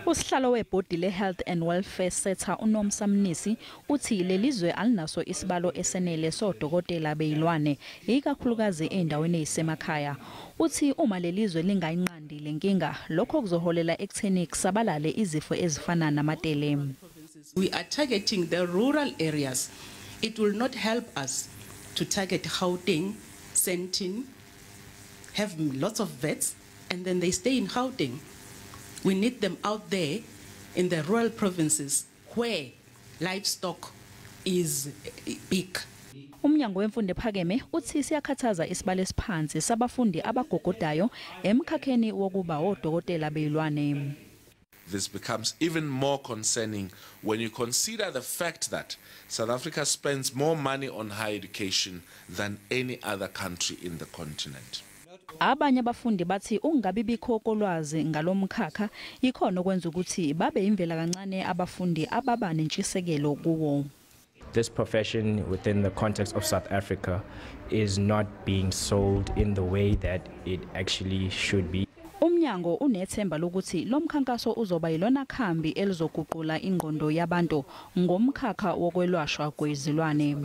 Usihlalo webhodi le-Health and Welfare SETA uNomsa Mnisi uthi lelizwe alinaso isibalo esenele sodokotela bezilwane, ikakhulukazi ezindaweni ezisemakhaya. Uthi uma lelizwe lingayinqandi lenkinga, lokho kuzoholela ekutheni kusabalale izifo ezifana namatele. We are targeting the rural areas. It will not help us to target Gauteng, Sandton, have lots of vets, and then they stay in Gauteng. We need them out there in the rural provinces where livestock is big. Umnyango wemfundo ephakeme uthi siyakhathaza isibalo esiphansi sabafundi abagogodayo emkhakheni wokuba odokotela bezilwane. This becomes even more concerning when you consider the fact that South Africa spends more money on higher education than any other country in the continent. Abanye abafundi bathi ukungabi bikho kolwazi ngalomkhakha ikhona okwenza ukuthi babe imvela kancane abafundi ababa nentshisekelo kuwo. This profession within the context of South Africa is not being sold in the way that it actually should be. Umnyango unethemba lokuthi lo mkhankaso uzoba yilona khambi elizoguqula ingqondo yabantu ngomkhakha wokwelashwa kwezilwane.